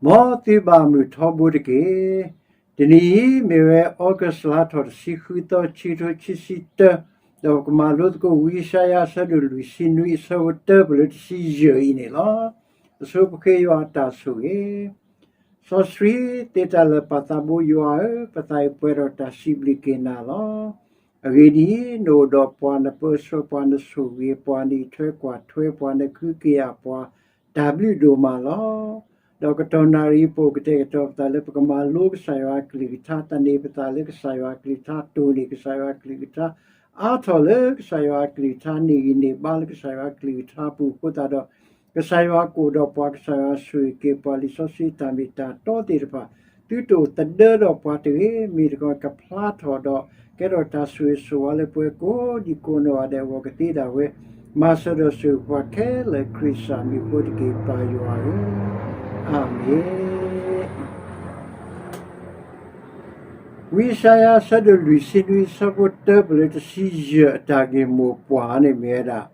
မ်သုဘၣ်မုာ်ထီဘိတက့ၢ်. တနံၤအံၤမ့ၢ်ဝဲ August လါထီၣ်တဆံဃုသီ ခံကထိခံဆံတၢ, ဒီးပကမၤလိသကိးဝံယၡါယၤအဆၢဒိၣ်လွံၢ်ဆံနွံအဆၢဖိတၢပလၢတဆံယဲၢ်အံၤန့ၣ်လီၤ. အဆိပဃ့ယွၤအတၢ်ဆိၣ်ဂ့ၤ စီဆှံသ့တၢ်လၢာ်ပၢ်သးဘိယွၤဧၢ, ပသးအံၤပှဲၤဒီးတၢ်စံးဘျုးက့ၤနၤလီၤ. အဂ့ၢ်ဒ်အံၤ, နအိၣ်ဒီးပှၤ, နပၢဆှၢပှၤ, နဆိၣ်ဂ့ၤပှၤ, နအံးထွဲကွၢ်ထွဲပှၤ, နကဟုကယာ်ပှၤ, တၢ်ဘျုးဒိၣ်မးလီၤ. ဒီးကတီၢ်နၣ်ရံၣ်ပအိၣ်ကတဲာ်ကတီၤပသးလၢပကမၤလိကစၢ်ယွၤအကလုၢ်ကထါ, သန့ၤပသးလၢကစၢ်ယွၤအကလုၢ်ကထါ, တိၢ်န့ၢ်ကစၢ်ယွၤအကလုၢ်ကထါ, အါထီၣ်လၢကစၢ်ယွၤအကလုၢ်ကထါ, န့ၢ်ဂံၢ်န့ၢ်ဘါလၢကစၢ်ယွၤအကလုၢ်ကထါအပူၤအဃိသတးဒီး ကစၢ်ယွၤကအိၣ်ဒီးပှၤ, ကစၢ်ယွၤဆိၣ်ဂ့ၤက့ၤပှၤ, လံာ်စီဆှံတၢ်မ့ၢ်တၢ်တီသ့ၣ်တဖၣ် သုတအိၣ်သဒၢဒီးပှၤတဂ့ၤ, မ့ၢ်တခီကဖျါထီၣ်ဒီး ကဲထီၣ်တၢ်ဆိၣ်ဂ့ၤဆိၣ်ဝါလၢပှၤကိးဒံကိးနီၢ်ဂၤဒဲးအဂီၢ်ကသ့ဒၣ်ဝဲ, မၤစၢၤဒီးဆိၣ်ဂ့ၤပှၤခဲလၢာ်ခရံာ်စၢ်မံၤအဃိတက့ၢ်, ပၢ်ယွၤဧၢ, အၤမ့ၣ်. ဝံယၡါယၤအဆၢဒိၣ်လွံၢ်ဆံနွံအဆၢဖိတၢပလၢတဆံယဲၢ်အတၢ်ဂ့ၢ်မိၢ်ပှၢ်န့ၣ်မ့ၢ်ဝဲဒၣ်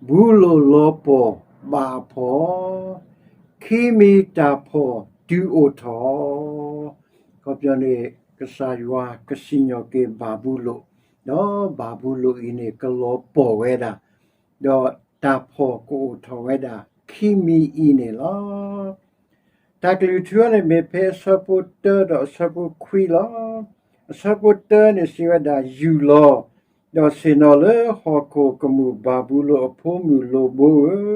ဘူလိၣ်လီၤပှီၢ်ဘၣ်အဖှီၣ်, ခံမံၤတၢ်ဖှီၣ်တုၤအိၣ်ထီၣ်. အခီပညီန့ၣ် ကစၢ်ယွၤကစံၣ်ညီၣ်က့ၤဘၤဘူလိၣ်, ဒီးဘၤဘူလိၣ်အံၤန့ၣ် ကလီၤပှီၢ်ဝဲဒၣ်, ဒီးတၢ်ဖှီၣ်ကအိၣ်ထီၣ်ဝဲဒၣ်ခံမံၤအံၤန့ၣ်လီၤ. တၢ်ကလုၢ်ထူန့ၣ်မ့ၢ်ဖဲအဆၢဖိတၢဒီးအဆၢဖိခွံလီၤ. အဆၢဖိတၢန့ၣ်စံးဝဲဒၣ်, ယူၢ်လီၤ, ဒီးဆ့ၣ်နီၤလၢဟီၣ်ခိၣ်ကမူၣ်ဘၤဘူလိၣ်အဖိမုၣ်လိၣ်ဘိဧ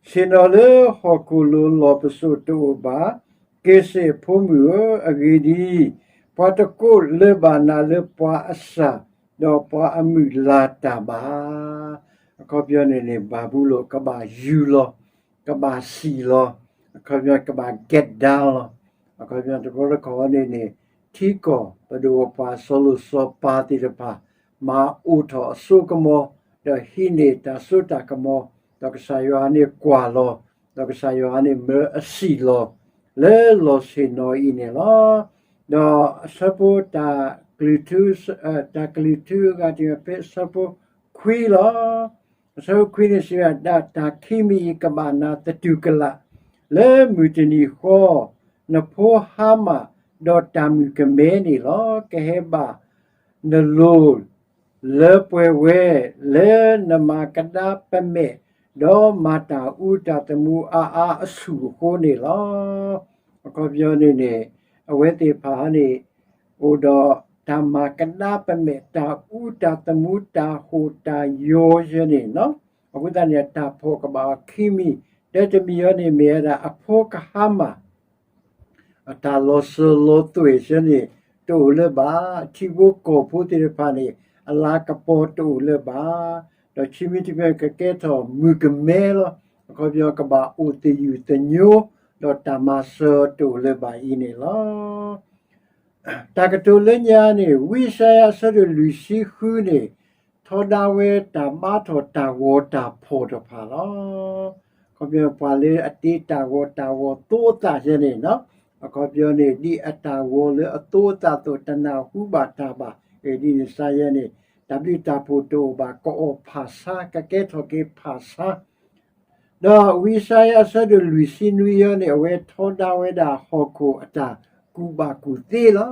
ၢ, ဆ့ၣ်နီၤလၢဟီၣ်ခိၣ်လိၤလီၢ်ပစိာ်တအိၣ်ဘၣ်, က့ၤစ့းအဖိမုၣ်ဧၢ, အဂ့ၢ်ဒ်အံၤ, ပှၤတကိးလၢၤဘၣ်နၤလၢပှၤအစၢ်, ဒီးပှၤအမုၢ်လၢ်တၢ်ဘၣ်. အခီပညီန့ၣ်န့ၣ် ဘၤဘူလိၣ်ကဘၣ်ယူၢ်လီၤ, ကဘၣ်စံၣ်လီၤ, အခီပညီကဘၣ် get down လီၤ. အခီပညီတဘျီတခီၣ်န့ၣ်န့ၣ် ထံကီၢ်ပဒိၣ်ပပှၢ်စီၤလိၣ်စီၤပၤသ့ၣ်တဖၣ် မၤအိၣ်ထီၣ်အစိကမီၤ, ဒီးဟံးန့ၢ်တၢ်စိတၢ်ကမီၤ, ဒီးကစၢ်ယွၤန့ၣ်ကွၢ်လီၤ, ဒီးကစၢ်ယွၤန့ၣ်မၢအစံၣ်လီၤ, လၢလီၢ်ဆ့ၣ်နီၤအံၤန့ၣ်လီၤ. ဒီးအဆၢဖိတၢ်, တၢ်ကလုၢ်ထူအဂၤတမံၤဖဲအဆၢဖိခွံလီၤ. အဆၢဖိခွံန့ၣ်စံးဝဲဒၣ်, တၢ်ခံမံၤအံၤကဘၣ်နၤသတူၢ်ကလာ်, လၢမုၢ်တနံၤဃီ, နဖိဟါမၢ်, ဒီးတၢ်မုၣ်ကမဲန့ၣ်လီၤ. ကဟဲဘၣ်နလိၤလၢပှဲၤဝဲ, လၢနမၤကဒါပမဲာ်, ဒီးမၤတၢ်အူတၢ်သမူအါအါအဆူၣ်အဃိန့ၣ်လီၤ. အခီပညီန့ၣ်န့ၣ်, အဝဲသ့ၣ်တဖၣ်န့ၣ် အိၣ်ဒီးတၢ်မၤကဒါပမဲာ်, တၢ်အူတၢ်သမူ, တၢ်ဟိၣ်တၢ်ယီၤယဲန့ၣ်လီၤ. အဃိသတးန့ၣ် တၢ်ဖှီၣ်ကဘၣ်အီၤခံမံၤ, တၢတမံၤအံၤန့ၣ်မ့ၢ်ဝဲဒၣ် အဖိကဟါမၢ် အတၢ်လီၤစၢၤလီၤသွဲၣ်ယဲန့ၣ် တအိၣ်လၢၤဘၣ်. ထံဖိကီၢ်ဖိသ့ၣ်တဖၣ်န့ၣ် အလၤကပီၤတအိၣ်လၢၤဘၣ်. ဒီးခံမံၤတမံၤကကဲထီၣ်မုၣ်ကမဲလီၤ. အခီပညီကဘၣ်အိၣ်သယုၢ်သညိ, ဒီးတၢ်မၤစၢၤတအိၣ်လၢၤဘၣ်အံၤန့ၣ်လီၤ. တၢ်ကတိၤလၢညါန့ၣ် ဝံယၡါယၤအဆၢဒိၣ်လွံၢ်ဆံဃုန့ၣ် ထီဒါဝဲတၢ်ဘါထီၣ်တၢ်ဂီၤတၢ်ဖှီၣ်တဖၣ်လီၤ. အခီပညီပှၤလၢအတ့တၢ်ဂီၤတၢ်ဖှီၣ်သိအသးယဲန့ၣ်, အခီပညီန့ၣ် ဒ်အတၢ်ဂီၤလၢအသိအသးအသိး တနၢ်ဟူဘၣ်တၢ်ဘၣ်, ဒ်န့ၣ်စါယဲန့ၣ် တၢ်ဘျုးတၢ်ဖှိၣ်တအိၣ်ဘၣ်, ကအီၣ်ဖၣ်ဆါ, ကကဲထီၣ်က့ၤဖၣ်ဆါ ဒီးဝံယၡါယၤအဆၢဒိၣ်လွံၢ်ဆံနွံအံၤန့ၣ် အဝဲထီဒါဝဲဒၣ်ဟီၣ်ခိၣ်အတၢ်ကူၣ်ဘၣ်ကူၣ်သ့လီၤ.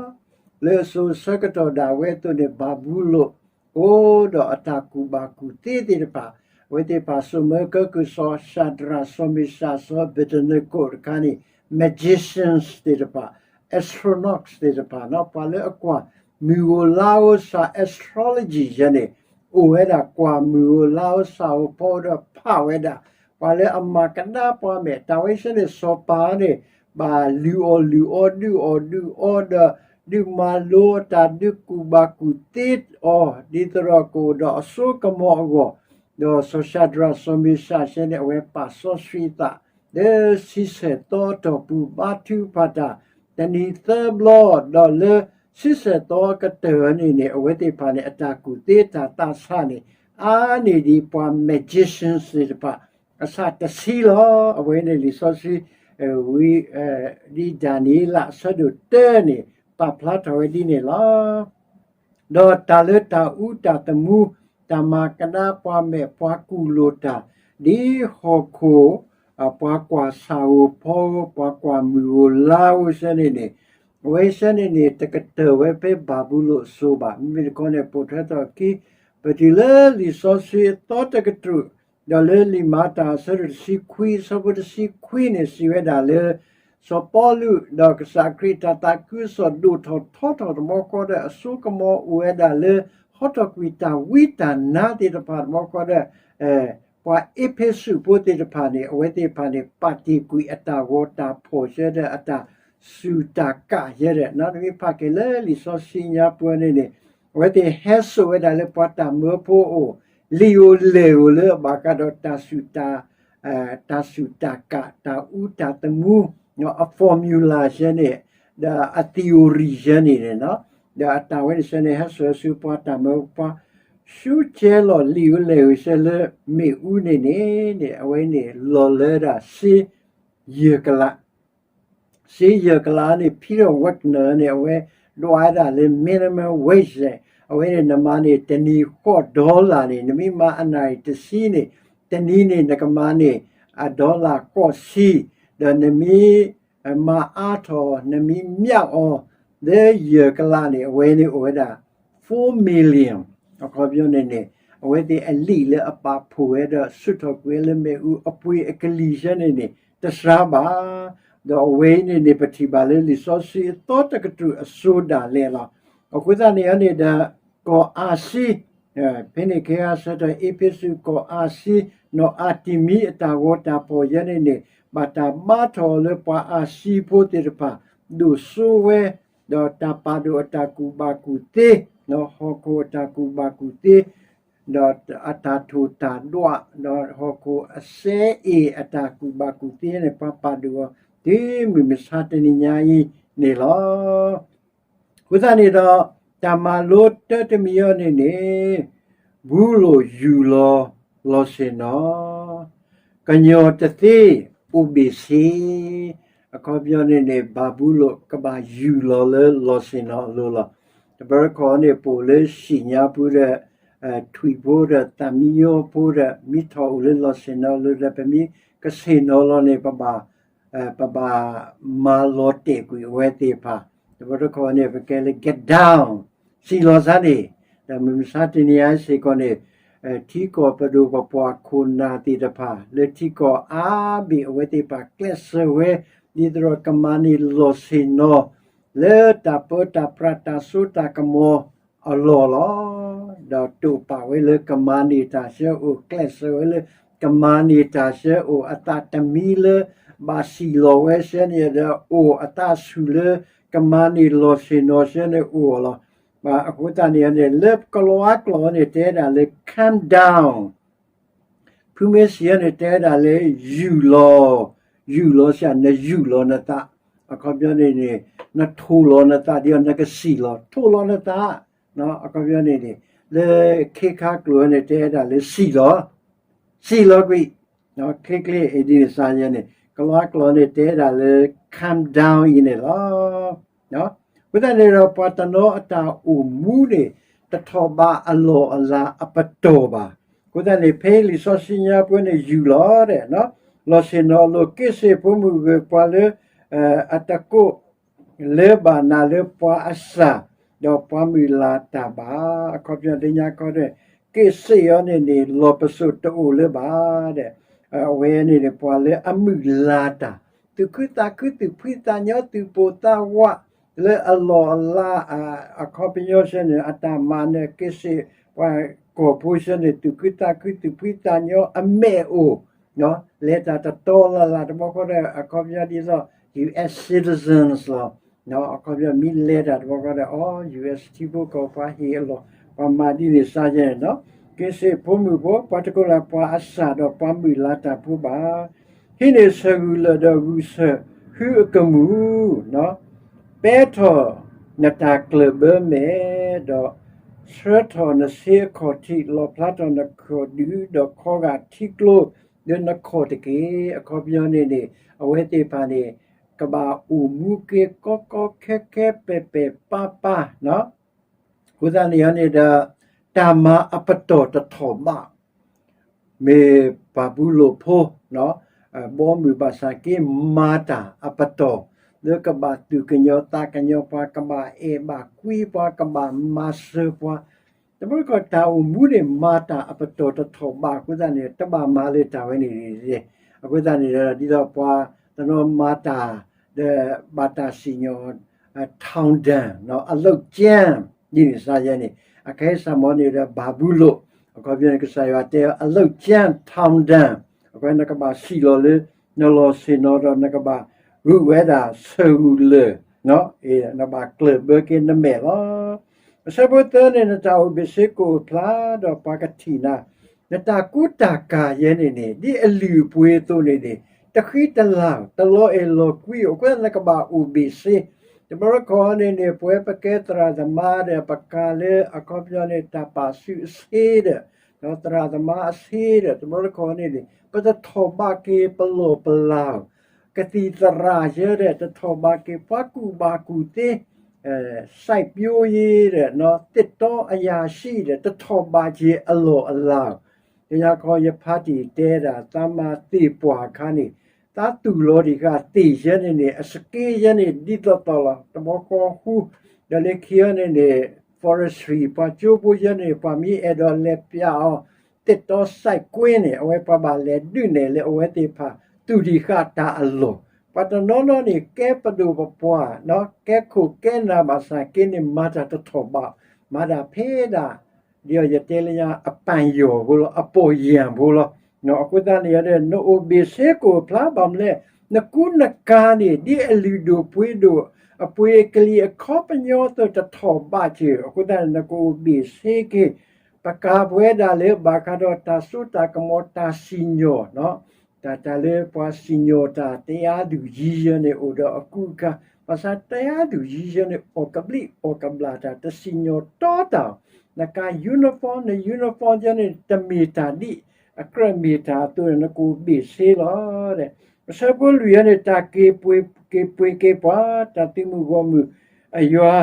လၢအစိၤဆၢကတီၢ်ဒၣ်ဝဲအသိးန့ၣ် ဘၤဘူလိၣ်အိၣ်ဒီးအတၢ်ကူၣ်ဘၣ်ကူၣ်သ့သ့ၣ်တဖၣ်, အဝဲသ့ၣ်တဖၣ်စိာ်မၢကၢကုၢ်စီၤၡၤဒြး စီၤမ့ၡး စီၤအဘ့းနကိးတခါန့ၣ် magicians သ့ၣ်တဖၣ်, astronauts သ့ၣ်တဖၣ်, ပှၤလၢအကွၢ်မုၢ်ဧိၤလါဧိၤစး astrology ယဲန့ၣ် အိၣ်ဝဲဒၣ်ကွၢ်မုၢ်ဧိၤလါဧိၤစးဧိၤ ဖီဒီးဖးဝဲဒၣ်, ပှၤလၢအမၤကဒါပှၤမဲာ်, တၢ်ဝဲဆဲန့ၣ် စီၤပၤန့ၣ် ဘၣ်လုၢ်အီၣ်လုၢ်အီ ဒုးအီၣ်ဒုးအီဒီး ဒုးမၤလိတၢ်ဒုးကူၣ်ဘၣ်ကူၣ်သ့အီၤ ဒ်သိးဒီးကအိၣ်ဒီးအစိကမီၤအဂီၢ်, ဒီးစီၤၡၤဒြး စီၤမ့ၡးယဲန့ၣ် အဝဲပာ်စီဆှံအသး လၢဆံဆဲၣ်သီအတီၢ်ပူၤ ဘါထုကဖၣ်တၢ် တနံၤသၢဘျီ, ဒီးလၢဆံဆဲၣ်သီကတၢၢ်န့ၣ်န့ၣ် အဝဲသ့ၣ်တဖၣ်န့ၣ် အတၢ်ကူၣ်သ့တၢ်သးဆးန့ၣ် အါန့ၢ်ဒံးပှၤ magicians သ့ၣ်တဖၣ် အဆၣ်တဆံလီၤ. အဝဲန့ၣ်လံာ်စီဆှံ ဝံ ဒ်ဒၤနံးယ့လးအဆၢဒိၣ်တၢန့ၣ် ပာ်ဖျါထီၣ်ဝဲဒ်န့ၣ်လီၤ. ဒီးတၢ်လၢတၢ်အူတၢ်သမူ, တၢ်မၤကဒါပှၤမဲာ်, ပှၤကူၣ်လိာ်တၢ်, ဒ်ဟီၣ်ခိၣ် ပှၤကွၢ်ဆၣ်ဧိၤဖီဧိၤ ပှၤကွၢ်မုၢ်ဧိၤလါဧိၤဆၢန့ၣ်န့ၣ်, အဝဲဆၢန့ၣ်န့ၣ် တကတၢၢ်ဝဲဖဲဘၤဘူလိၣ်အစိၤဘၣ်. မ့မ့ၢ်တခီန့ၣ် ပိာ်ထွဲထီၣ်အခံ ပတုၤလၢလံာ်စီဆှံအသီတကတြူၢ်, ဒီးလၢလံာ်မၤတၢ်အဆၢဒိၣ်တဆံခွံ အဆၢဖိတဆံခွံန့ၣ် စံးဝဲဒၣ်လၢ စီၤပီလူးဒီးကစၢ်ခရံာ်တၢ်သးခုကစီၣ်ဒိၣ်ထီၣ်ထီထီၣ်တဘျီဃီဒီး အစိကမီၤအိၣ်ဝဲဒၣ်လၢ ဟီထီၣ်ကွံာ်တၢ်ဝံတၢ်နါသ့ၣ်တဖၣ်တဘျီဃီဒီး ပှၤအ့းဖ့းစူးဖိသ့ၣ်တဖၣ်န့ၣ် အဝဲသ့ၣ်တဖၣ်န့ၣ် ပာ်တ့ၢ်ကွံာ်အတၢ်ဂီၤတၢ်ဖီၣ်ဆၢဒီးအတၢ်စူၢ်တၢ်ကးဆၢဒီး နမ့ၢ်ဖးက့ၤလၢလံာ်စီဆှံညါပှၤန့ၣ်န့ၣ် အဝဲသ့ၣ်ဟဲစိာ်ဝဲဒၣ်လၢပှၤတၢ်မၢဖိအအိၣ် လံာ်ဧိၤလဲၢ်ဧိၤလၢအဘၣ်ဃးဒီးတၢ်စူၢ် တၢ်စူၢ်တၢ်ကး တၢ်အူတၢ်သမူ အ formula ဆၢန့ၣ် ဒီးအ theory ဆၢန့ၣ်န့ၣ်လီၤ. ဒီးအတၢ်ဝဲန့ၣ်ဆၢန့ၣ် ဟဲစိာ်ဆူပှၤတၢ်မၢပှၤ ဆူကဲလီၤလံာ်ဧိၤလဲၢ်ဧိၤဆၢလၢမ့ၣ်အူန့ၣ်န့ၣ်န့ၣ် အဝဲန့ၣ်လီၤလၢဒၣ်စ့ယဲၢ်ကလး စ့ယဲၢ်ကလးန့ၣ် Peter Wagner န့ၣ် အဝဲဒွးဝဲဒၣ်လၢ minimum wage န့ၣ် အဝဲန့ၣ် နမၤန့ၢ်တနံၤဃိး dollar န့ၣ် နမ့ၢ်မၤအနၣ်ရံၣ်တဆံန့ၣ် တနံၤန့ၣ် နကမၤန့ၢ်အ dollar ဃိးဆံ, ဒီးနမ့ၢ်မၤအါထီၣ် နမ့ၢ်မၠးအီၤ လၢယဲၢ်ကလးန့ၣ် အဝဲန့ၣ်အိၣ်ဝဲဒၣ် four million အခီပညီန့ၣ်န့ၣ် အဝဲသ့ၣ်အလံာ်လၢအပာ်ဖှိၣ်ဝဲဒီး ဆူၣ်ထီၣ်ကွံာ်လၢမ့ၣ်အူအပှ့ၤအကလံၤဆၢန့ၣ်န့ၣ် တစှၤဘၣ်. ဒီးအဝဲအံၤန့ၣ်န့ၣ် ပထံၣ်ဘၣ်လၢလံာ်စီဆှံအသီတကတြူၢ်အစိၤဒၣ်လဲာ်လီၤ. အဃိသတးန့ၣ်န့ၣ်ဒီး ကီၢ်အၤစံ ဖဲန့ၣ်ခဲအံၤဆၢထၢၣ် အ့းဖ့းစူး ကီၢ်အၤစံ နီၢ်အၤတံၤမံအတၢ်ဂီၤတၢ်ဖီၣ်ယဲန့ၣ်န့ၣ် ဘၣ်တၢ်ဘါထီၣ်အီၤလၢပှၤအၤစံဖိသ့ၣ်တဖၣ် ဒိၣ်စိဝဲ ဒီးတၢ်ပာ်ဒိၣ်အတၢ်ကူၣ်ဘၣ်ကူၣ်သ့, ဟီၣ်ခိၣ်အတၢ်ကူၣ်ဘၣ်ကူၣ်သ့, ဒီးအတၢ်ထိၣ်တၢ်ဒွး, ဒီးဟီၣ်ခိၣ်အစဲအ့ၣ်အတၢ်ကူၣ်ဘၣ်ကူၣ်သ့န့ၣ် ပှၤပာ်ဒိၣ်အီၤ တုၤမုၢ်မဆါတနံၤညါအံၤန့ၣ်လီၤ. အဃိသတးန့ၣ်ဒီး တၢ်မၤလိတၢတမံၤအံၤန့ၣ်န့ၣ် ဘူလိၣ်ယူၢ်လီၤလီၤဆ့ၣ်နီၤ, ကညီၤတသ့အိၣ်ဘ့ၣ်ဆ့, အခီပညီန့ၣ်န့ၣ် ဘၤဘူလိၣ်ကဘၣ်ယူၢ်လီၤလၢလီၤဆ့ၣ်နီၤအလိၤလီၤ. တဘျီတခီၣ်န့ၣ် ပအိၣ်လၢဟံၣ်ညါပူၤဒီး ထွံၣ်ဖိဒီးသးမံညီဖိဒီး မ့ၢ်ထီၣ်အိၣ်လၢလီၤဆ့ၣ်နီၤအလိၤဒီး ပမ့ၢ်ကဆ့ၣ်နီၤလီၤန့ၣ် ပဘၣ် ပဘၣ်မၤလီၤတဲာ်ကွံာ်အဝဲသ့ၣ်တဖၣ်, တဘျီတခီၣ်န့ၣ် ပကဲလၢ get down စံၣ်လီၤစါန့ၣ်, ဒီးမုၢ်မဆါတနံၤအံၤစ့ၢ်ကီးန့ၣ် ထံကီၢ်ပဒိၣ်ပပှၢ်ခိၣ်နၢ်သ့ၣ်တဖၣ် လၢထံကီၢ်အါဘ့ၣ်အဝဲသ့ၣ်တဖၣ်ကျဲးစၢးဝဲ ဒ်သိးဒီးကမၤန့ၢ်လီၤဆ့ၣ်နီၤ လၢတၢ်ပၢတၢ်ပြးတၢ်စိတၢ်ကမီၤအလီၢ်လီၤ. ဒီးတိာ်ပာ်ဝဲလၢကမၤန့ၢ်တၢ်ဆၢအိၣ် ကျဲးစၢးဝဲလၢ ကမၤန့ၢ်တၢ်ဆၢအိၣ်အသးတမံၤလၢ ဘၣ်စံၣ်လီၤဝဲဆၢန့ၣ်ဒီး အိၣ်အသးဆူၣ်လၢ ကမၤန့ၢ်လီၤဆ့ၣ်နီၤဆၢန့ၣ်အိၣ်လီၤ. အဃိသတးန့ၣ်န့ၣ် လၢကလီၤအါကျိာ်န့ၣ် တဲဝဲဒၣ်လၢ calm down ဖုမ့ၢ်စံးန့ၣ် တဲဝဲဒၣ်လၢ ယူၢ်လီၤ, ယူၢ်လီၤစ့ၢ် နယူၢ်လီၤနသး, အခီပညီန့ၣ်န့ၣ် နထိၣ်လီၤနသးဒီး နကစံၣ်လီၤ, ထိၣ်လီၤနသး, အခီပညီန့ၣ်န့ၣ် လၢခ့ခါကျိာ်န့ၣ် တဲဝဲဒၣ်လၢစံၣ်လီၤ, စံၣ်လီၤကွံာ်, ချ့ချ့အံၤဒ်န့ၣ်စ့ၢ်န့ၣ် ကလီၤကျိာ်န့ၣ် တဲဝဲဒၣ်လၢ calm down အံၤန့ၣ်လီၤ. အဃိသတးန့ၣ်ဒီး ပှၤတနီၤအတၢ်အိၣ်မူန့ၣ် တထီၣ်ဘးအလီၢ်အလၤအပတီၢ်ဘၣ်. အဃိသတးန့ၣ် ဖဲလံာ်စီဆှံညါပှၤန့ၣ် ယူၢ်လီၤဒီး လီၤဆ့ၣ်နီၤအလိၤ က့ၣ်စ့ၣ်ဖိမုၣ်ဂ့ၤ ပှၤလၢ အတကိး လၢဘၣ်နၤလၢပှၤအစၢ် ဒီးပှၤမုၢ်လၢ်တၢ်ဘၣ်. အခီပညီလၢညါခီဒီး က့ၣ်စ့ၣ်အံၤန့ၣ်န့ၣ် လီၢ်ပစိာ်တအိၣ်လၢၤဘၣ်ဒီး အဝဲန့ၣ်န့ၣ် ပှၤလၢအမုၢ်လၢ်တၢ် သူၣ်ခုသးခု သူၣ်ဖှံသးညီ သူၣ်ပိာ်သးဝး လၢအလီၢ်အလၤ အခီပညီဆၢန့ၣ် အတၢ်မၤနၢၤက့ၣ်စ့ၣ် ပှၤကီၢ်ဖိဆၢန့ၣ် သူၣ်ခုသးခု သူၣ်ဖှံသးညီ အမဲာ်အိၣ် လဲၤတၢ်တတီလၢ်လၢ်တဘျီဃီဒီး အခီပညီဒ်သိး ယူႇအၢၣ် citizens လီၤ. အခီပညီမ့ၢ်လဲၤတၢ်တဘျီဃီဒီး အီ ယူၢ်အၢၣ် ထံဖိကီၢ်ဖိဟ့ၣ်အလီၢ် ပှၤမၤဒ်န့ၣ်စ့ၢ်န့ၣ် က့ၣ်စ့ၣ်ဖိမုၣ်ဖိ ပှၤတကိးလၢပှၤအစၢ်ဒီးပှၤမုၢ်လၢ်တၢ်ဖိဘၣ်. ဟံးန့ၢ်ဆၢၣ်ဂုၢ်လၢာ်ဒီးဂုၢ်ဆၢၣ်ဟုအကမူၣ် ပဲထီၣ်နတၢ်ကျၢၢ်ဘၢမဲာ် ဒီးဆှၢထီၣ်နစ့အခီၣ်ထံး လီၣ်ဖျါထီၣ်နခီၣ်ဒုး ဒီးခီဂာ်ထံကျိလၢနခီၣ်တက့ၢ်. အခီပညီန့ၣ်န့ၣ် အဝဲသ့ၣ်တဖၣ်န့ၣ် ကဘၣ်အိၣ်မူက့ၤကီကီခဲခဲပဲာ်ပဲာ်ပါပါ အဃိသတးန့ၣ်န့ၣ်ဒီး တၢ်မၤအပတီၢ်တထီၣ်ဘး မ့ၢ်ဘၤဘူလိၣ်ဖိ ဘီမုၢ်ဘၣ်ဆၣ်က့ မၤတၢ်အပတီၢ် လၢကဘၣ်သူၣ်ကညီၤသးကညီၤပှၤ, ကဘၣ်အဲၣ်ဘၣ်ကွံပှၤ, ကဘၣ်မၤစၢၤပှၤ, တဘျီတခီၣ်တၢ်အိၣ်မူန့ၣ် မၤတၢ်အပတီၢ်တထီၣ်ဘးအဃိသတးန့ၣ် တဘၣ်မၤလၢၤတၢ်ဝဲန့ၣ်, အဃိသတးန့ၣ်ဒီး ဒ်သိးပှၤတနီၤမၤတၢ် ဒီးဘၣ်တၢ်စံၣ်ညီၣ် ထောင်ဒဏ်, အလုပ်ကြမ်း, ဒ်န့ၣ်စါယဲန့ၣ် အခဲအံၤစ့ၢ်ကီးန့ၣ်ဒီး ဘၤဘူလိၣ်, အခီပညီန့ၣ် ကစၢ်ယွၤတဲ အလုပ်ကြမ်း ထောင်ဒဏ်, အဃိန့ၣ် နကဘၣ်စံၣ်လီၤလၢ နလီၢ်ဆ့ၣ်နီၤဒီး နကဘၣ်ဂုာ်ဝဲဒၣ်ဆၢဂုာ်လၢာ်, နဘၣ်ကျၢၢ်ဘၢက့ၤနမဲာ်လီၤ. အဆၢဖိသၢန့ၣ် နတၢ်အိၣ်ဘ့ၣ်ဆ့ကအိၣ်ဖျါဒီးပှၤကထံၣ်နၤ, နတၢ်ကူတၢ်ကၤယဲန့ၣ်န့ၣ် ဒ်အလုၢ်အပှ့ၤအသိးန့ၣ်န့ၣ် တဃံတလၤ, တလီၤအဲၣ်လီၤကွံ, အဃိသတးနကဘၣ်အိၣ်ဘ့ၣ်ဆ့, တဘျီတခီၣ်န့ၣ်န့ၣ် ပဝဲပကဲသရၣ်သမါဒီး ပကၤလၢအခီပညီန့ၣ် တၢ်ပာ်စုအဆ့ဒီး ဒီးသရၣ်သမါအဆ့ဒီး တဘျီတခီၣ်န့ၣ်န့ၣ် ပတထီၣ်ဘးက့ၤပလီၢ်ပလၤ, ကသံၣ်သရၣ်ယဲဒီး တထီၣ်ဘးက့ၤ ပှၤကူၣ်ဘၣ်ကူၣ်သ့ စိုက်ပျိုးရေးဒီး သစ်တောအရာရှိဒီး တထီၣ်ဘးက့ၤအလီၢ်အလၤ, လၢညါခီ ယဖါတံၢ်တဲဒၣ် သးမၤသ့ၣ်ပှၢ်အခါန့ၣ် သးသူၣ်လီၤတံၢ်ဃာ်သ့ၣ်ယဲန့ၣ်န့ၣ် အစက့ယဲန့ၣ် ဒ်သိးသိးလီၤ တဘီဃီဃူ, ဒီးလၢခံအီၤန့ၣ်န့ၣ် forestry ပှၤကၠိဖိယဲန့ၣ် ပှၤမ့ၢ်အဲၣ်ဒိးလဲၤပျးအီၤ သစ်တောစိုက်ကွင်းန့ၣ် အဝဲပှၤဘၣ်လဲၤဒုးနဲၣ်လၢအဝဲသ့ၣ်တဖၣ် သူၣ်တံၢ်ဃာ်တၢ်အလီၢ်, ပှၤတနီၤနီၤန့ၣ် ကဲပဒိၣ်ပပှၢ် ကဲခိၣ်ကဲနၢ်ဘၣ်ဆၣ်က့န့ၣ် မၤတၢ်တထီၣ်ဘး, မၤတၢ်ဖဲဒၣ် ဒ်ယတဲလၢညါ အပၣ်ယီၢ်ဖိလီၤ, အပီၢ်ယၢ်ဖိလီၤ. အဃိသတးန့ၣ်ဒီး နအိၣ်ဘ့ၣ်ဆ့ကအိၣ်ဖျါဘၣ်မနုၤလဲၣ်, နကူနကၤန့ၣ် ဒ်အလုၢ်ဒိၣ်ပှ့ၤဒိၣ် အပှ့ၤကလံၤအခီပညီအသိးတထီၣ်ဘးက့ၤ, အဃိသတးန့ၣ် နကအိၣ်ဘ့ၣ်ဆ့က့ၤ, ပကၤပဝဲဒၣ်လၢဘၣ်ဃးဒီးတၢ်စိတၢ်ကမီၤတၢ်စံၣ်ညီၣ် တၢ်တၢ်လၢပှၤစံၣ်ညီၣ်တၢ် တရားသူကြီးယဲန့ၣ် အိၣ်ဒီးအကူအကၤ, ဘၣ်ဆၣ် တရားသူကြီးယဲန့ၣ် အီၣ်ကဘျံးအီၣ်ကဘျၣ်တၢ် တစံၣ်ညီၣ်တီတၢ်, နကၤ uniform န uniform ယဲန့ၣ် တမ့ၢ်တၢ်ဒ်အကြၢးမ့ၢ်တၢ်အသိးန့ၣ် နကအိၣ်ဘ့ၣ်ဆ့လီၤ. အဆၢဖိလွံၢ်ယဲန့ၣ် တၢ်က့ၤပှ့ၤက့ၤပှၤ တၢ်သုးမုၢ်ဂီၢ်မုၢ်အယွၤ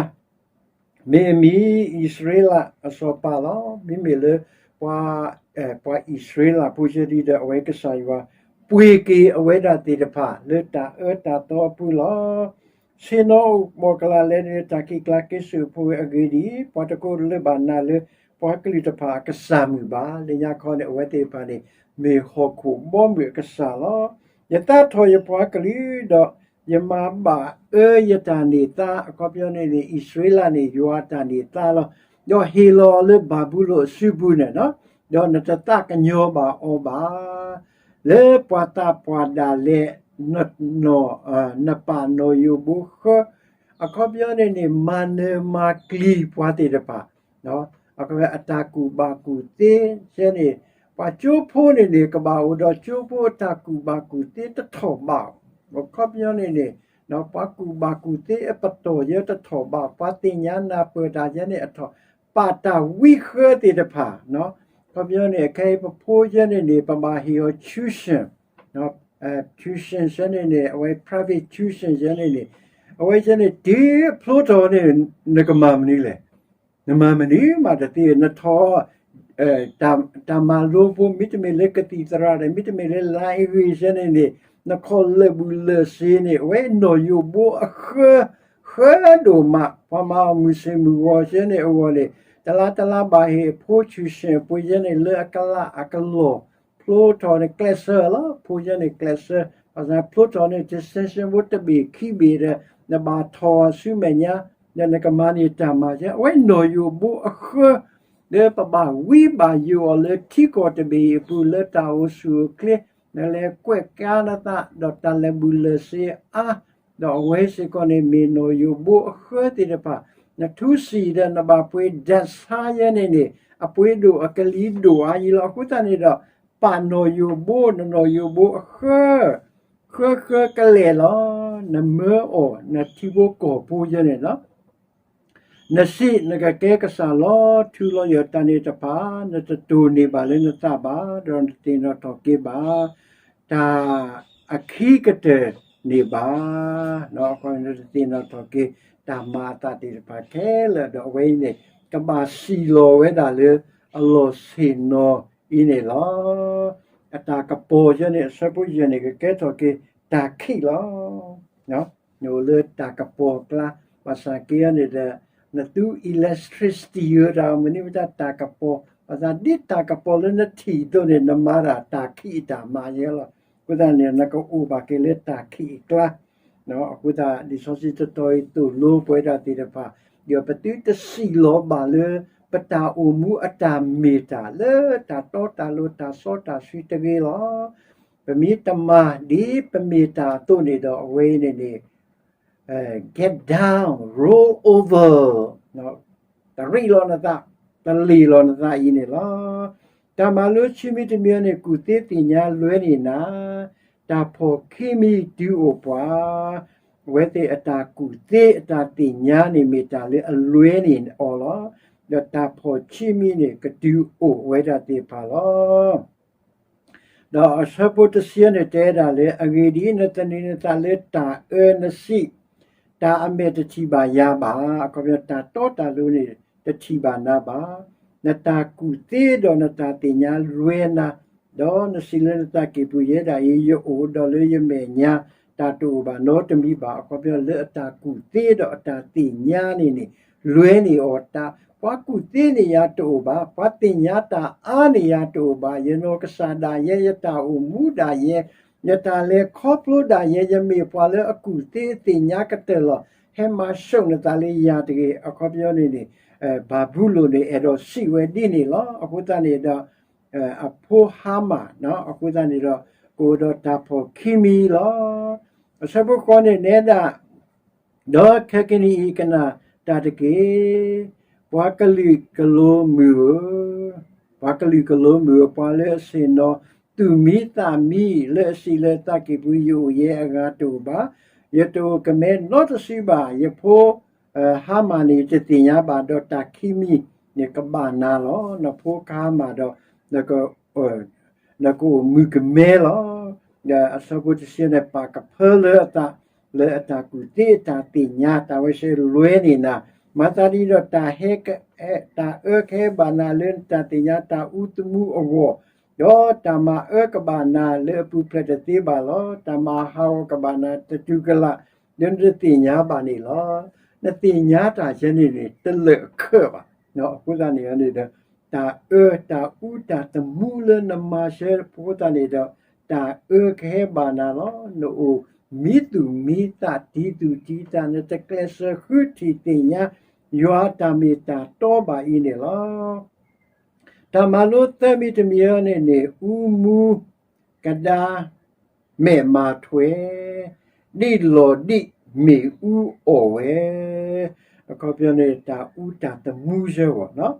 မ့ၢ်အမံၤ အံၣ်စရ့လးအစီၤပၤလီၤ. မ့မ့ၢ်လၢ ပှၤအံၣ်စရ့လးဖိယဲဒၣ်ဒီး အဝဲကစၢ်ယွၤ ပှ့ၤက့ၤအဝဲဒၣ်သ့ၣ်တဖၣ် လၢတၢ်အၢတၢ်သီအပူၤလီၤ. ဆ့ၣ်နီၤအိၣ်ဘီၣ်ကလာ်လဲၣ်န့ၣ် တၢ်ခံးကျါက့ၤစိာ်ဖိဝဲအဂ့ၢ်ဒ်အံၤ, ပှၤတကိးတလၢဘၣ်နာ်လၢ ပှၤကလုာ်တဖၣ်အကစၢ်မုၣ်ဘၣ်. လၢညါခီန့ၣ် အဝဲသ့ၣ်တဖၣ်န့ၣ် မ့ၢ်ဟီၣ်ခိၣ်ဘီမုၢ်အကစၢ်လီၤ. ယသးထီၣ်ယပှၤကလုာ်ဒီး ယမၤဘၣ်အၢယတၢ်န့ၢ်သါ, အခီပညီန့ၣ်န့ၣ် အံၣ်စရ့လးန့ၣ် ယွၤအတၢ်န့ၢ်သါလီၤ. ဒီးဟ့ၣ်လီၤအီၤလၢဘၤဘူလိၣ်အစုပူၤန့ၣ်, ဒီးနတသးကညီၤဘၣ်အီၤဘၣ်. လၢပှၤသးပှၢ်ဒၣ်လဲာ် နပာ်နီၣ်ယိၣ်ဘိဃၢ, အခီပညီန့ၣ်န့ၣ် မၤနၢၤမၤကျံၤပှၤသ့ၣ်တဖၣ် အတၢ်ကူၣ်ဘၣ်ကူၣ်သ့ယဲန့ၣ်, ပှၤကၠိဖိန့ၣ်န့ၣ် ကဘၣ်အိၣ်ဒီးကၠိဖိအတၢ်ကူၣ်ဘၣ်ကူၣ်သ့တထီၣ်ဘး, အခီပညီန့ၣ်န့ၣ် ပှၤကူၣ်ဘၣ်ကူၣ်သ့အပတီၢ်ယဲတထီၣ်ဘး, ပှၤသ့ၣ်ညါနၢ်ပၢၢ်တၢ်ယဲန့ၣ်အထီၣ်, ပာ်တၢ်ဝံဃၢသ့ၣ်တဖၣ်, အခီပညီန့ၣ် ခဲအံၤပဖိယဲန့ၣ်န့ၣ် ပဘၣ်ဟ့ၣ်အီၤ tuition, tuition ယဲန့ၣ်န့ၣ် အဝဲ private tuition ယဲန့ၣ်န့ၣ်, အဝဲယဲန့ၣ် တုၤဖျိထီၣ်န့ၣ် နကမၤမနုၤလဲၣ်. နမၤမနုၤမးတသ့, နထီၣ် တၢ်မၤလိဖိ မ့တမ့ၢ်လၢကသံၣ်သရၣ်ဒီး မ့တမ့ၢ်လၢ language ယဲန့ၣ်န့ၣ်, နခီၣ်လၢာ်ဘူၣ်လၢာ်စ့န့ၣ် အဝဲနီၣ်ယိၣ်ဘိအဃၢ ဃၢဒိၣ်မး, ပှၤမၤအီၣ်မုၢ်ဆ့ၣ်မုၢ်ဂီၤယဲန့ၣ်အဂီၢ်န့ၣ်, တလါတလါဘၣ်ဟ့ၣ်အဖိ tuition အပှ့ၤယဲန့ၣ် လၢအကလးအကလီၢ်, ဖျိထီၣ်န့ၣ် ကျဲးစၢးလီၤ, ဖိယဲန့ၣ်ကျဲးစၢး, ဘၣ်ဆၣ်ဖျိထီၣ်န့ၣ် distinction ဖိတဘ့ၣ်ခံဘ့ၣ်ဒီး နဘၣ်ထီၣ်ဆူမဲာ်ညါ ဒီးနကမၤန့ၢ်တၢ်မၤယဲ, အဝဲနီၣ်ယိၣ်ဘိအဃၢ လၢပဘၣ်ဝံဘၣ်ယိၣ်အီၤလၢထံကီၢ်တဘ့ၣ်အံၤအပူၤ လၢတၢ်အိၣ်ဆူၣ်အိၣ်ချ့, နလဲၤကွဲးကါနသး ဒီးတၢ်လၢာ်ဘူၣ်လၢာ်စ့အါ, ဒီးအဝဲစ့ၢ်ကီးန့ၣ် မ့ၢ်နီၣ်ယိၣ်ဘိအဃၢသ့ၣ်တဖၣ်, နထူစံၣ်ဒီးနဘၣ်ပှ့ၤဒၢးဆါယဲန့ၣ်န့ၣ် အပှ့ၤဒိၣ်အကလံၤဒိၣ်အါယံၤလီၤ. အဃိသတးန့ၣ်ဒီး ပာ်နီၣ်ယိၣ်ဘိ နနီၣ်ယိၣ်ဘိအဃၢ ဃၢဃၢကလဲာ်လီၤ. နမၢအီၤ နထံဖိကီၢ်ဖိယဲန့ၣ်လီၤ. နစံး, နကကဲကစၢ်လီၤထူလီၤယိာ်တၢ်န့ၣ်တဖၣ်, နတတိၢ်န့ၢ်ဘၣ်လၢနသးဘၣ်, ဒီးနတသ့ၣ်နီၣ်ထီၣ်က့ၤဘၣ် တၢ်အခံကတၢၢ်န့ၣ်ဘၣ်. နတသ့ၣ်နီၣ်ထီၣ်က့ၤ တၢ်မၤအသးသ့ၣ်တဖၣ်ခဲလၢာ်, ဒီးအဝဲအံၤန့ၣ် ကဘၣ်စံၣ်လီၤဝဲဒၣ်လၢအလီၢ်ဆ့ၣ်နီၤအံၤန့ၣ်လီၤ. အတၢ်ကပီၤယဲန့ၣ် အဆၢဖိယဲၢ်န့ၣ် ကကဲထီၣ်က့ၤတၢ်ခံးလီၤ. နအိၣ်လၢတၢ်ကပီၤအကျါ, ဘၣ်ဆၣ်က့န့ၣ်ဒီး နသူ electricity ယိၤတၢ်မနုၤမတၤတၢ်ကပီၤ, ဘၣ်ဆၣ်ဒ်တၢ်ကပီၤလၢနထံၣ်အသိးန့ၣ် နမၤတၢ်တၢ်ခံးအတၢ်မၤယဲလီၤ. အဃိသတးန့ၣ် နကအိၣ်ဘၣ်က့ၤလၢတၢ်ခံးအကျါ အဃိသတး လံာ်စီဆှံတတီၤအံၤသိၣ်လိပဝဲဒၣ်သ့ၣ်တဖၣ်, ဒီးပသုတစံးလီၤဘၣ်လၢ ပတၢ်အိၣ်မူအတၢ်မ့ၢ်တၢ်လၢတၢ်တီတၢ်လိၤတၢ်စီတၢ်ဆှံတဂ့ၤလီၤ. ပမ့ၢ်တမၤဒ်ပမ့ၢ်တၢ်အသိးန့ၣ်ဒီး အဝဲအံၤန့ၣ်န့ၣ် get down, roll over, တရံးလီၤနသး, တလ့ၢ်လီၤနသးအံၤန့ၣ်လီၤ. တၢ်မၤလိခံမံၤတမံၤန့ၣ် ကူၣ်သ့သ့ၣ်ညါလွဲန့ၢ်နၤ, တၢ်ဖီၣ်ခံမံၤတုၤအိၣ်ပှၤ, အဝဲသ့ၣ်အတၢ်ကူၣ်သ့အတၢ်သ့ၣ်ညါန့ၣ် မ့ၢ်တၢ်လၢအလွဲန့ၢ်အီၤလီၤ. ဒီးတၢ်ဖီၣ်ခံမံၤန့ၣ် ကတုၤအိၣ်ဝဲဒၣ်သ့ၣ်တဖၣ်လီၤ. ဒီးအဆၢဖိတဆံန့ၣ်တဲဒၣ်လၢ အဂ့ၢ်ဒ်အံၤ, နသန့ၤနသးလၢတၢ်အၢနစံး, တၢ်အမဲာ်တထံၣ်ဘၣ်ယၤဘၣ်, အခီပညီ တၢ်တီတၢ်လိၤန့ၣ် တထံၣ်ဘၣ်နၤဘၣ်. နတၢ်ကူၣ်သ့ဒီးနတၢ်သ့ၣ်ညါလွဲနၤ, ဒီးနစံးလၢနသးကံၢ်ပူၤ ယဲဒၣ်အံၤ ယအိၣ်ဒီးလၢယမဲာ်ညါ တၢ်တအိၣ်ဘၣ်နီတမံၤဘၣ်. အခီပညီ လၢအတၢ်ကူၣ်သ့ဒီးအတၢ်သ့ၣ်ညါန့ၣ်န့ၣ် လွဲန့ၢ်အီၤ, ပှၤကူၣ်သ့န့ၢ်ယၤတအိၣ်ဘၣ်, ပှၤသ့ၣ်ညါတၢ်အါန့ၢ်ယၤတအိၣ်ဘၣ်, ယနီၢ်ကစၢ်ဒၣ်ယဲ, ယတၢ်အိၣ်မူဒၣ်ယဲ, ယတၢ်လဲၤခီဖျိဒၣ်ယဲ, ယမ့ၢ်ပှၤလၢအကူၣ်သ့အသ့ၣ်ညါကတၢၢ်လီၤ. ဟဲမၤဆူၣ်နသးလၢယၤတဂ့ၤ. အခီပညီန့ၣ်န့ၣ် ဘၤဘူလိၣ်န့ၣ် အဲၣ်ဒိးစံးဝဲဒ်န့ၣ်လီၤ. အဃိသတးန့ၣ်ဒီး အဖိဟါမၢ်, အဃိသတးန့ၣ်ဒီး ကအိၣ်ဒီးတၢ်ဖီၣ်ခံမံၤလီၤ. အဆၢဖိဃိးန့ၣ် နဲဒၣ် ဒီးခဲကနံၣ်အံၤကနၣ်တၢ်တက့ၢ်, ပှၤကလုာ်ကလိမုၢ်ဧၢ, ပှၤကလုာ်ကလိမုၢ်ဧၢ, ပှၤလၢအဆ့ၣ်နီၤသူၣ်မံသးမံ လၢအစံးလၢအသးကံၢ်ပူၤ ယအိၣ်ယဲအဂၤတအိၣ်ဘၣ်, ယတအိၣ်ကမဲနီတစုဘၣ်. ယဖိ ဟါမၢ်န့ၣ် တသ့ၣ်ညါဘၣ်, ဒီးတၢ်ခံမံၤန့ၣ်ကဘၣ်နၤလီၤ. နဖိကဟါမၢ်ဒီး နကအိၣ်မုၣ်ကမဲလီၤ. ဒီးအဆၢဖိတဆံန့ၣ် ပာ်ကဖၢလၢအသး လၢအတၢ်ကူၣ်သ့အတၢ်သ့ၣ်ညါ တၢ်ဝဲဆဲလွဲန့ၢ်နၤ, မၤသးဒ်ဒီး တၢ်ဟဲ တၢ်အၢကဟဲဘၣ်နၤလၢနတၢ်သ့ၣ်ညါတၢ်အူသမူအဂီၢ်, ဒီးတၢ်မၤအၢကဘၣ်နၤလၢအပူၤဖျဲးတသ့ဘၣ်လီၤ. တၢ်မၤဟးဂီၤကဘၣ်နၤတတုၤကလာ် လၢနတသ့ၣ်ညါဘၣ်န့ၣ်လီၤ. နသ့ၣ်ညါတၢ်ယဲန့ၣ်န့ၣ် တလၢာ်အခၢးဘၣ်. အဃိသတးန့ၣ်န့ၣ်ဒီး တၢ်အၢ တၢ်အူတၢ်သမူလၢနမၤစၢၤအဃိသတးန့ၣ်ဒီး တၢ်အၢကဟဲဘၣ်နၤလီၤ. နအိၣ်မံသူၣ်မံသးတံၤသူၣ်တံၤသး နတကျဲးစၢးဃုထံၣ်သ့ၣ်ညါ ယွၤအတၢ်မ့ၢ်တၢ်တီဘၣ်အံၤန့ၣ်လီၤ. တၢ်မၤလိသၢမံၤတမံၤန့ၣ်န့ၣ် အူမူကဒါမဲာ်မၤထွဲ, ဒံၣ်လီၤဒံၣ်မ့ၣ်အူအီၣ်ဝဲ, အခီပညီန့ၣ် တၢ်အူတၢ်သမူစၢဂီၢ်,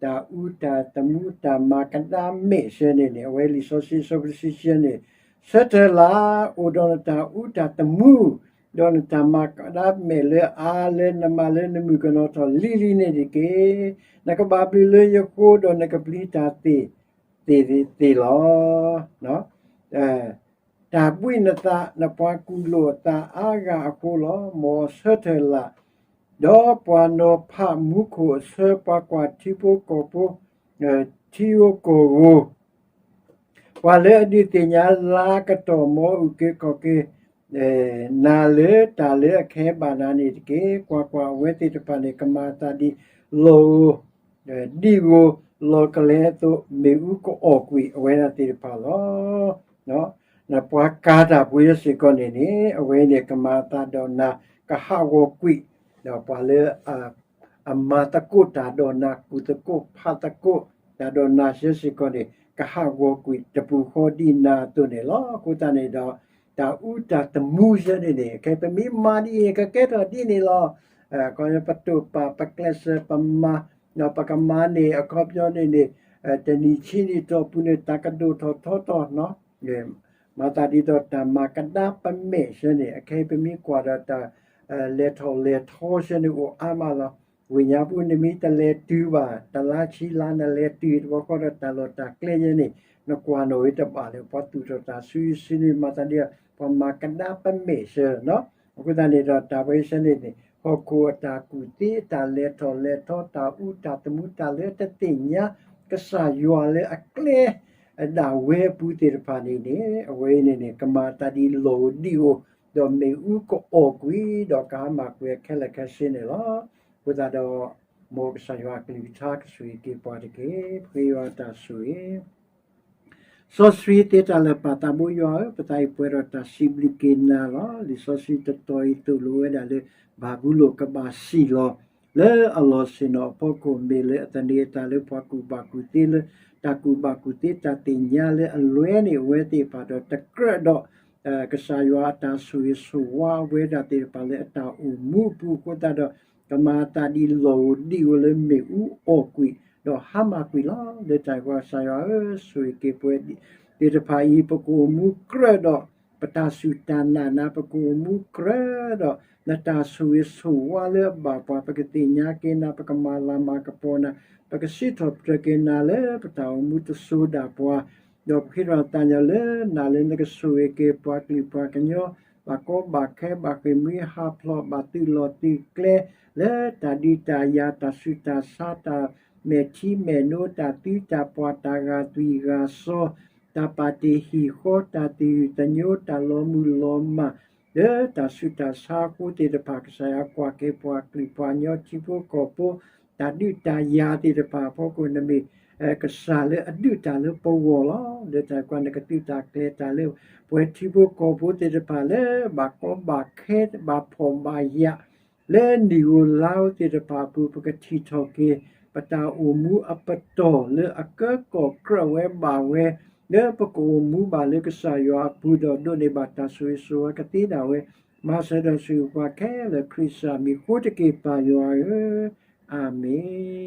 တၢ်အူတၢ်သမူတၢ်မၤကဒါမဲာ်စၢန့ၣ်န့ၣ် အဝဲလံာ်စီဆှံအဆၢဖိတဆံဆၢန့ၣ် ဆၢထၢၣ်လၢ အိၣ်ဒီးနတၢ်အူတၢ်သမူ ဒီးနတၢ်မၤကဒါမဲာ်လၢအါလၢနမၤလၢနမုၣ်ကနီၤထီၣ်လံၤလံၤန့ၣ်တက့ၢ်. နကဘၣ်ဘျုးလၢယဃိ ဒီးနကပျံၤတၢ်သ့ၣ်သ့ၣ်သ့ၣ်လီၤ. တၢ်ဘှံးနသး နပှၤကူၣ်လိာ်အသးအါဂၤအဃိလီၤ. မ်အဆၢထၢၣ်လၢ ဒီးပှၤနီၤဖးမူခိၣ်အဆၢ ပှၤကွၢ်ထံဖိကီၢ်ဖိ ထံဧိၤကီၢ်ဧိၤ ပှၤလၢအဒုးသ့ၣ်ညါလၤကတီၢ် မ်အုၣ်က့ၤခီၣ်က့ၤ နၤလၢတၢ်လၢအကဟဲဘၣ်နၤန့ၣ်တက့ၢ်. ကွၢ်ကွၢ်, အဝဲသ့ၣ်တဖၣ်န့ၣ် ကမၤအသးဒ်လီၢ်ဧိၤ ဒံၣ်ဧိၤ လီၢ်ကလဲၤအသိး မ့ၣ်အူကအီၣ်ကွံာ်အဝဲဒၣ်သ့ၣ်တဖၣ်လီၤ. ပှၤကၤတၢ်ပှ့ၤစ့ၢ်ကီးန့ၣ်န့ၣ် အဝဲန့ၣ်ကမၤအသးဒီးနၤ ကဟးဂီၤကွံာ်, ဒီးပှၤလၢ အမၤသကိးတၢ်ဒီးနၤ ကူၣ်သကိးဖးသကိးတၢ်ဒီးနၤစ့ၢ်ကီးန့ၣ် ကဟးဂီၤကွံာ်တပူၤဃီဒ်နၤအသိးန့ၣ်လီၤ. အဃိသတးန့ၣ်ဒီး တၢ်အူတၢ်သမူစ့ၢ်န့ၣ်န့ၣ် ခဲပမ့ၢ်မၤဒ်အံၤ ကကဲထီၣ်ဒ်န့ၣ်လီၤ. ခီပတိာ်ပာ်ပကျဲးစၢးပမၤ ဒီးပကမၤန့ၣ် အခီပညီန့ၣ်န့ၣ် တနံၣ်ဆံနံၣ်တီၢ်ပူၤန့ၣ် တၢ်ကဒိၣ်ထီၣ်ထီထီၣ်နီၤ မၤသးဒ်သိးတၢ်မၤကဒါပမဲာ်စ့ၢ်န့ၣ် အခဲအံၤပမ့ၢ်ကွၢ်ဒီးတၢ် လဲၤထီၣ်လဲၤထီစ့ၢ်န့ၣ်အိၣ်အါမးလီၤ. ဝ့ၢ်ညါပူၤ နမ့ၢ်တလဲၤတုၤဘၣ် တလါဆံလါနလဲၤတုၤတဘျီဃီဒီး တၢ်လီၢ်တၢ်ကျဲယဲန့ၣ် နကွၢ်နီၣ်ဝဲတဘၣ်လၢ ပှၤသူၣ်ထီၣ်တၢ်ဆူဆူန့ၣ် မၤသးဒ် ပှၤမၤကဒါပမဲာ်စ့ၢ်နီၤ. အဃိသတးန့ၣ်ဒီး တၢ်ဝဲစ့ၢ်န့ၣ်န့ၣ် ဟီၣ်ခိၣ်အတၢ်ကူၣ်သ့ တၢ်လဲၤထီၣ်လဲၤထီ တၢ်အူတၢ်သမူ တၢ်လၢတသ့ၣ်ညါ ကစၢ်ယွၤလၢအကျဲ အဒၣ်ဝဲအပူၤသ့ၣ်တဖၣ်န့ၣ်န့ၣ် အဝဲအံၤန့ၣ်န့ၣ် ကမၤအသးဒ်လီၢ်ဧိၤဒံဧိၤ, ဒီးမ့ၣ်အူကအီၣ်ကွံာ် ဒီးကဟါမၢ်ကွံာ်အခဲလၢာ်ခဲဆ့န့ၣ်လီၤ. အဃိသတးဒီး မ်ကစၢ်ယွၤအကလုၢ်ကထါကဆိၣ်ဂ့ၤက့ၤပှၤတက့ၢ်. ပဃ့ယွၤတၢ်ဆိၣ်ဂ့ၤ စီဆှံသ့တၢ်လၢာ်ပၢ်သးဘိယွၤဧၢ, ပသးအံၤပှဲၤဒီးတၢ်စံးဘျုးက့ၤနၤလီၤ. လံာ်စီဆှံတတီၤအံၤသိၣ်လိဝဲဒၣ်လၢ ဘၤဘူလိၣ်ကဘၣ်စံၣ်လီၤ လၢအလီၢ်ဆ့ၣ်နီၤအဖီခိၣ် မ့ၢ်လၢအသန့ၤအသးလၢပှၤကူၣ်ဘၣ်ကူၣ်သ့လၢ တၢ်ကူၣ်ဘၣ်ကူၣ်သ့တၢ်သ့ၣ်ညါလၢအလွဲန့ၢ်အဝဲသ့ၣ်တဖၣ်ဒီး တကြၢးဒီး ကစၢ်ယွၤအတၢ်ဆိၣ်ဂ့ၤဆိၣ်ဝါဝဲဒၣ်သ့ၣ်တဖၣ်လၢအတၢ်အိၣ်မူအပူၤအဃိသတးဒီး ကမၤအသးဒ်လီၢ်ဧိၤဒံဧိၤလၢမ့ၣ်အူအီၣ်ကွံာ် ဒီးဟါမၢ်ကွံာ်လီၤ. လၢတၢ်အံၤအဃိ ကစၢ်ယွၤဧၢ, ဆိၣ်ဂ့ၤက့ၤပဝဲသ့ၣ်တဖၣ်အံၤ ပကအိၣ်မူကြၢးဒီး ပတၢ်စူၢ်တၢ်နာ်နၤ, ပကအိၣ်မူကြၢးဒီး နတၢ်ဆိၣ်ဂ့ၤဆိၣ်ဝါလၢအဘၣ်ပှၤ, ပကသ့ၣ်ညါက့ၤနၤ, ပကမၤလၤမၤကပီၤနၤ, ပကစံးထီၣ်ပတြၢၤက့ၤနၤလၢပတၢ်အိၣ်မူတစိၤဒၣ်ပှၤ ဒီးပဃ့ထီၣ်သးညီလၢနၤလၢနကဆိၣ်ဂ့ၤက့ၤပှၤကလုာ်ပှၤကညီ, ဘၣ်ကီဘၣ်ခဲ, ဘၣ်ဃ့ၢ်မှံဟးဖျိး, ဘၣ်သုးလီၢ်သုးကျဲ လၢတၢ်ဒုးတၢ်ယၤ, တၢ်ဆူးတၢ်ဆါ, တၢ်မဲာ်ထံမဲာ်နိ, တၢ်သံတၢ်ပှၢ်, တၢ်ဂာ်သွံၣ်ဂာ်စီၤ, တၢ်ပာ်တ့ၢ်ဟံၣ်ဃီ, တၢ်သယုၢ်သညိ, တၢ်လီၤမုၢ်လီၤမၢ်, လၢတၢ်ဆူးတၢ်ဆါအဃိသ့ၣ်တဖၣ် ကစၢ်ယွၤကွၢ်က့ၤပှၤကလုာ်ပှၤကညီထံဖိကီၢ်ဖိ, တၢ်ဒုးတၢ်ယၤသ့ၣ်တဖၣ်အဖီခိၣ် နမ့ၢ်ကစၢ်လၢအဒုးတၢ်လၢပဂီၢ်လီၤ. လၢတၢ်အံၤအဃိ နကသုးတၢ်ကျဲၤတၢ်လၢ ပဝဲထံဖိကီၢ်ဖိသ့ၣ်တဖၣ်လၢ ဘၣ်ကီဘၣ်ခဲ ဘၣ်ဖှီၣ်ဘၣ်ယာ် လၢနံၣ်ဧိၤလါဧိၤသ့ၣ်တဖၣ်အပူၤ ပကထံၣ်ထီၣ်က့ၤ ပတၢ်အိၣ်မူအပတီၢ်လၢအကၢကီၢ်ကြၢးဝဲဘၣ်ဝဲ လၢပကအိၣ်မူဘၣ်လၢကစၢ်ယွၤအပူၤဒီး ဒိးန့ၢ်ဘၣ်တၢ်ဆိၣ်ဂ့ၤဆိၣ်ဝါကသ့ဒၣ်ဝဲ, မၤစၢၤဒီးဆိၣ်ဂ့ၤပှၤခဲလၢာ် ခရံာ်စၢ်မံၤအဃိတက့ၢ် ပၢ်ယွၤဧၢ, အၤမ့ၣ်.